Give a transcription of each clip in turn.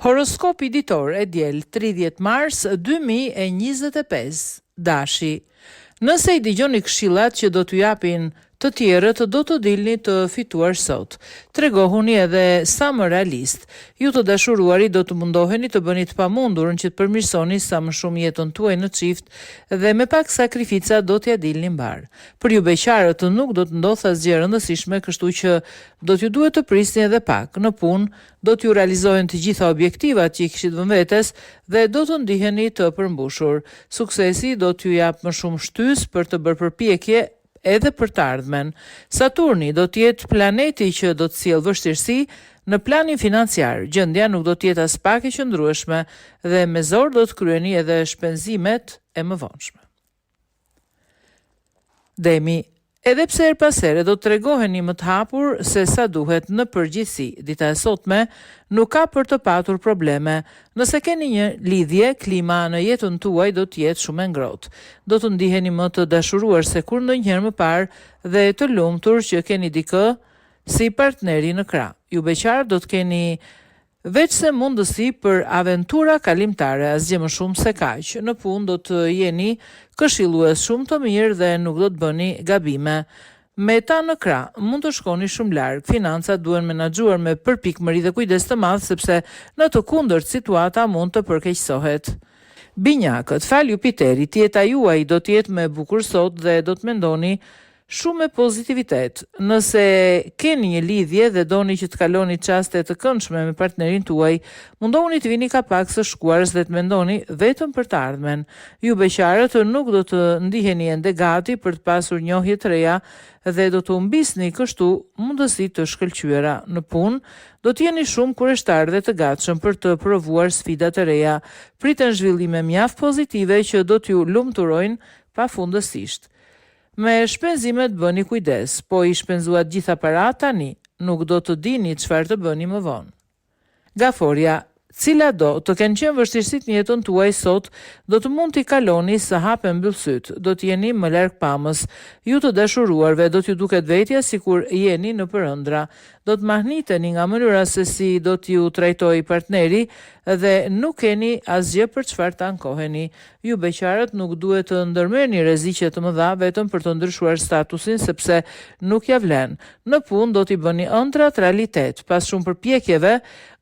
Horoskopi ditor e diel 30 mars 2025 Dashi Nëse i dëgjoni këshillat që do t'ju japin të tjerët do të dilni të fituar sot. Tregohuni edhe sa më realist. Ju të dashuruarit do të mundoheni të bëni të pamundurën që të përmirësoni sa më shumë jetën tuaj në çift dhe me pak sakrifica do t'ia dilni mbarë. Për ju beqarët nuk do të ndodhë asgjë e rëndësishme kështu që do t'ju duhet të prisni edhe pak. Në punë Do t'ju realizohen të gjitha objektivat që i kishit vënë vetes dhe do të ndiheni të përmbushur. Suksesi do t'ju japë më shumë shtysë për të bërë përpjekje edhe për të ardhmen. Saturni do të jetë planeti që do të sjellë vështirësi në planin financiar. Gjendja nuk do të jetë aspak e qëndrueshme dhe me zor do të kryeni edhe shpenzimet e mëvonshme. Demi, Edhe pse herë pas here do të tregoheni më të hapur se sa duhet në përgjithësi, dita e sotme nuk ka për të patur probleme. Nëse keni një lidhje, klima në jetën tuaj do të jetë shumë e ngrohtë. Do të ndiheni më të dashuruar se kurrë ndonjëherë më parë dhe të lumtur që keni dikë si partneri në krah. Ju beqarët do të keni Veçse mundësi për aventura kalimtare, asgjë më shumë se kaq. Në punë do të jeni këshillues shumë të mirë dhe nuk do të bëni gabime. Me ta në krah, mund të shkoni shumë larg. Financat duhen menaxhuar me përpikmëri dhe kujdes të madh sepse në të kundërt situata mund të përkeqësohet. Binjakët, falë Jupiterit, jeta juaj do të jetë më e bukur sot dhe do të mendoni Shumë me pozitivitet. Nëse keni një lidhje dhe doni që të kaloni çaste të këndshme me partnerin tuaj, mundohuni t'i vini kapak së shkuarës dhe të mendoni vetëm për të ardhmen. Ju beqarët nuk do të ndiheni ende gati për të pasur njohje të reja dhe do të humbisni kështu mundësi të shkëlqyera. Në punë, do të jeni shumë kureshtarë dhe të gatshëm për të provuar sfida të reja. Priten zhvillime mjaft pozitive që do t'ju lumturojnë pafundësisht. Me shpenzimet bëni kujdes, po i shpenzuat gjitha paratë tani, nuk do të dini çfarë të bëni më vonë. Gaforja, Cilado të kenë qenë vështirësitë në jetën tuaj sot, do të mund t'i kaloni sa hap e mbyll sytë, do të jeni më largpamës. Ju të dashuruarve do t'ju duket vetja sikur jeni nëpër ëndrra. Do të mahniteni nga mënyra se si do t'ju trajtojë partneri dhe nuk keni asgjë për çfarë të ankoheni. Ju beqarët nuk duhet të ndërmerrni rreziqe të mëdha vetëm për të ndryshuar statusin sepse nuk ia vlen. Në punë do t'i bëni ëndrrat realitet. Pas shumë përpjekjeve,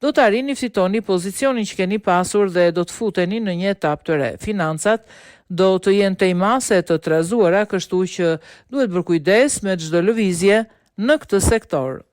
do të arrini fitoni pozicionin që keni pasur dhe do të futeni në një etapë të re. Financat do të jenë tej mase të trazuara, kështu që duhet bërë kujdes me çdo lëvizje në këtë sektor.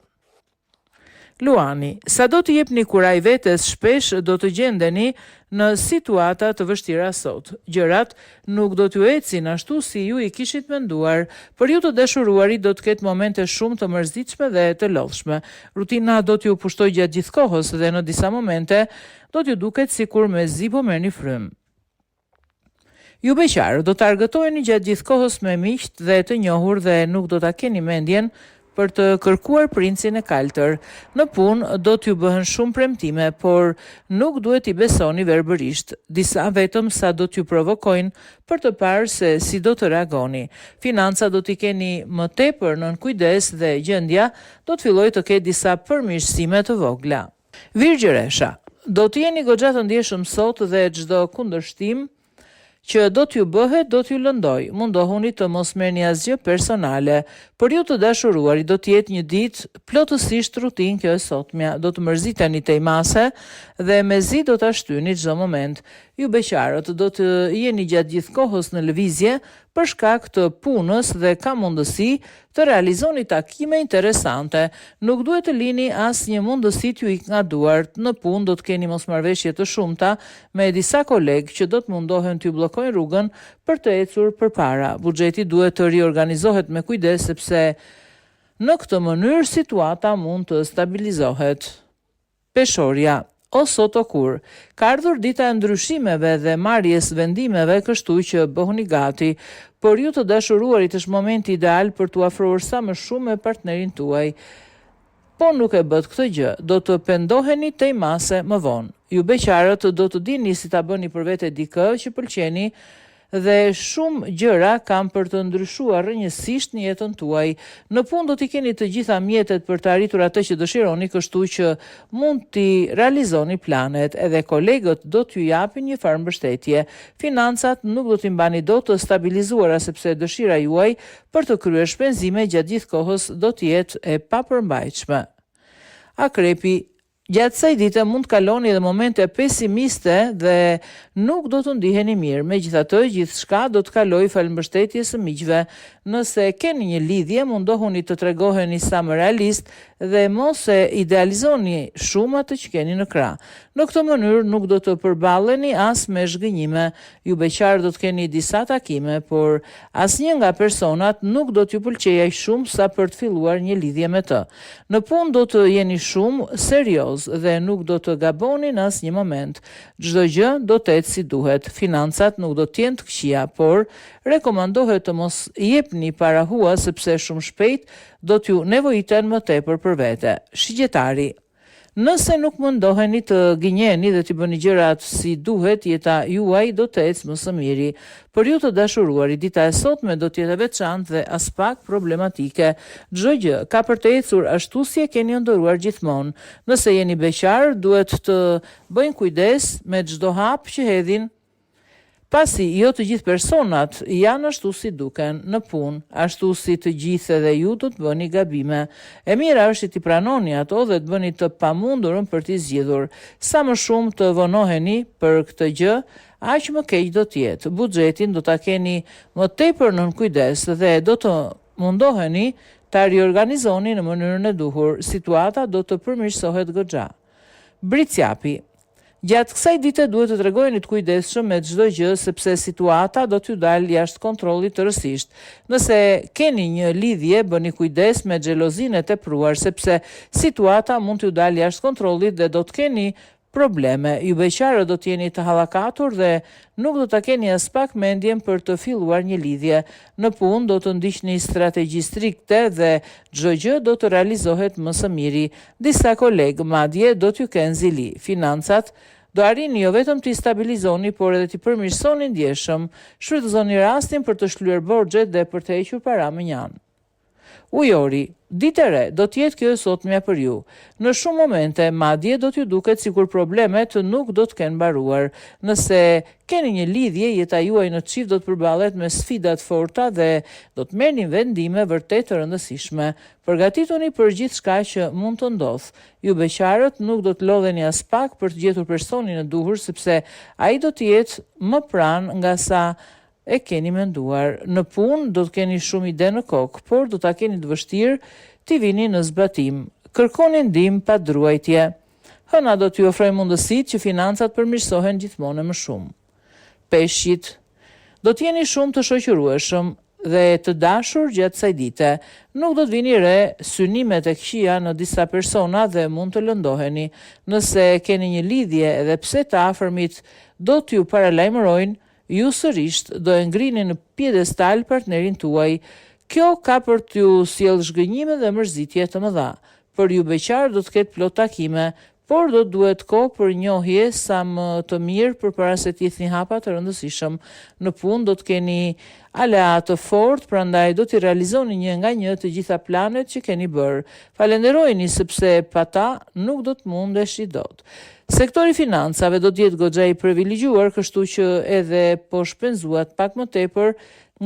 Luani, sado t'i jepni kurajë vetes shpesh do të gjendeni në situata të vështira sot. Gjërat nuk do t'ju ecin ashtu si ju i kishit menduar. Për ju të dashuruarit do të ketë momente shumë të mërzitshme dhe të lodhshme. Rutina do t'ju pushtojë gjatë gjithë kohës dhe në disa momente do t'ju duket sikur mezi po merrni frymë. Ju beqarët do të argëtoheni gjatë gjithë kohës me miqtë dhe të njohur dhe nuk do ta keni mendjen për të kërkuar princin e kaltër. Në punë do t'ju bëhen shumë premtime, por nuk duhet t'i besoni verbërisht. Disa vetëm sa do t'ju provokojnë për të parë se si do të reagoni. Financat do t'i keni më tepër nën kujdes dhe gjendja do të fillojë të ketë disa përmirësime të vogla. Virgjëresha, Do të jeni goxha të ndjeshëm sot dhe çdo kundërshtim që do t'ju bëhet do t'ju lëndojë. Mundohuni të mos merrni asgjë personale. Për ju të dashuruarit do të jetë një ditë plotësisht rutinë kjo e sotmja. Do të mërziteni tej mase dhe mezi do ta shtyni çdo moment. Ju beqarët do të jeni gjatë gjithë kohës në lëvizje për shkak të punës dhe ka mundësi të realizoni takime interesante. Nuk duhet të lini asnjë mundësi t'ju ikë nga duart. Në punë do të keni mosmarrëveshje të shumta me disa kolegë që do të mundohen t'ju bllokojnë rrugën për të ecur përpara. Buxheti duhet të riorganizohet me kujdes sepse në këtë mënyrë situata mund të stabilizohet. Peshorja, O sot o kurrë. Ka ardhur dita e ndryshimeve dhe marrjes vendimeve kështu që bëhuni gati. Për ju të dashuruarit është momenti ideal për t'u afruar sa më shumë me partnerin tuaj. Po nuk e bëtë këtë gjë, do të pendoheni tej mase më vonë. Ju beqarët do të dini si ta bëni për vete dikë që pëlqeni. Dhe shumë gjëra kanë për të ndryshuar rrënjësisht në jetën tuaj. Në punë do t'i keni të gjitha mjetet për të arritur atë që dëshironi, kështu që mund t'i realizoni planet. Edhe kolegët do t'ju japin një farë mbështetje. Financat nuk do t'i mbani dot të stabilizuara sepse dëshira juaj për të kryer shpenzime gjatë gjithë kohës do të jetë e papërmbajtshme. Akrepi, Gjatë kësaj dite mund të kaloni edhe momente pesimiste dhe nuk do të ndiheni mirë. Megjithatë, gjithçka do të kalojë falë mbështetjes së miqve. Nëse keni një lidhje, mundohuni të tregoheni sa më realist dhe mos e idealizoni shumë atë që keni në krah. Në këtë mënyrë nuk do të përballeni as me zhgënjime. Ju beqarë do të keni disa takime, por asnjë nga personat nuk do t'ju pëlqejë aq shumë sa për të filluar një lidhje me të. Në punë do të jeni shumë seriozë dhe nuk do të gaboni në asnjë moment. Çdo gjë do të ecë si duhet. Financat nuk do të jenë të këqija, por rekomandohet të mos jepni para hua sepse shumë shpejt do t'ju nevojiten më tepër për vete. Shigjetari Nëse nuk mundoheni të gënjeni dhe t'i bëni gjërat si duhet, jeta juaj do të ecë më së miri. Për ju të dashuruarit, dita e sotme do të jetë e veçantë dhe aspak problematike. Çdo gjë ka për të ecur ashtu si e keni ëndërruar gjithmonë. Nëse jeni beqarë, duhet të bëjnë kujdes me çdo hap që hedhin Pasi jo të gjithë personat janë ashtu si duken në punë, ashtu si të gjithë edhe ju do të bëni gabime. E mira është që t'i pranoni ato dhe të bëni të pamundurën për t'i zgjidhur. Sa më shumë të vonoheni për këtë gjë, aq më keq do të jetë. Buxhetin do ta keni më tepër nën kujdes dhe do të mundoheni ta riorganizoni në mënyrën e duhur. Situata do të përmirësohet goxha. Bricjapi, Gjatë kësaj dite duhet të tregoheni të kujdesshëm me çdo gjë sepse situata do t'ju dalë jashtë kontrollit tërësisht. Nëse keni një lidhje bëni kujdes me xhelozinë e tepruar sepse situata mund t'ju dalë jashtë kontrollit dhe do të keni probleme. Ju beqarët do të jeni të hallakatur dhe nuk do ta keni aspak mendjen për të filluar një lidhje. Në punë do të ndiqni strategji strikte dhe çdo gjë do të realizohet më së miri. Disa kolegë madje do t'ju kenë zili. Financat do arrini jo vetëm t'i stabilizoni, por edhe t'i përmirësoni ndjeshëm. Shfrytëzoni rastin për të shlyer borxhet dhe për të hequr para mënjanë. Ujori, Ditë e re, do të jetë kjo e sotmja për ju. Në shumë momente, madje do t'ju duket sikur problemet nuk do të kenë mbaruar. Nëse keni një lidhje, jeta juaj në çift do të përballet me sfida të forta dhe do të merrni vendime vërtet të rëndësishme. Përgatituni për gjithçka që mund të ndodhë. Ju beqarët nuk do të lodheni aspak për të gjetur personin e duhur sepse ai do të jetë më pranë nga sa e keni menduar. Në punë do të keni shumë ide në kokë, por do ta keni të vështirë t'i vini në zbatim. Kërkoni ndihmë pa druajtje. Hëna do t'ju ofrojë mundësitë që financat përmirësohen gjithmonë e më shumë. Peshqit Do të jeni shumë të shoqërueshëm dhe të dashur gjatë kësaj dite. Nuk do të vini re synimet e këqija në disa persona dhe mund të lëndoheni. Nëse keni një lidhje edhe pse të afërmit do t'ju paralajmërojnë, Ju sërisht do e ngrini në piedestal partnerin tuaj. Kjo ka për t'ju sjellë zhgënjime dhe mërzitje të mëdha. Për ju beqarë do të ketë plot takime, por do të duhet kohë për njohje sa më të mirë përpara se të hidhni hapa të rëndësishëm. Në punë do të keni aleatë të fortë, prandaj do t'i realizoni një nga një të gjitha planet që keni bërë. Falenderojini sepse pa ta nuk do të mundeshit dot. Sektori i financave do të jetë goxha i privilegjuar, kështu që edhe po shpenzuat pak më tepër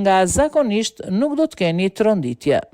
nga zakonisht nuk do të keni tronditje.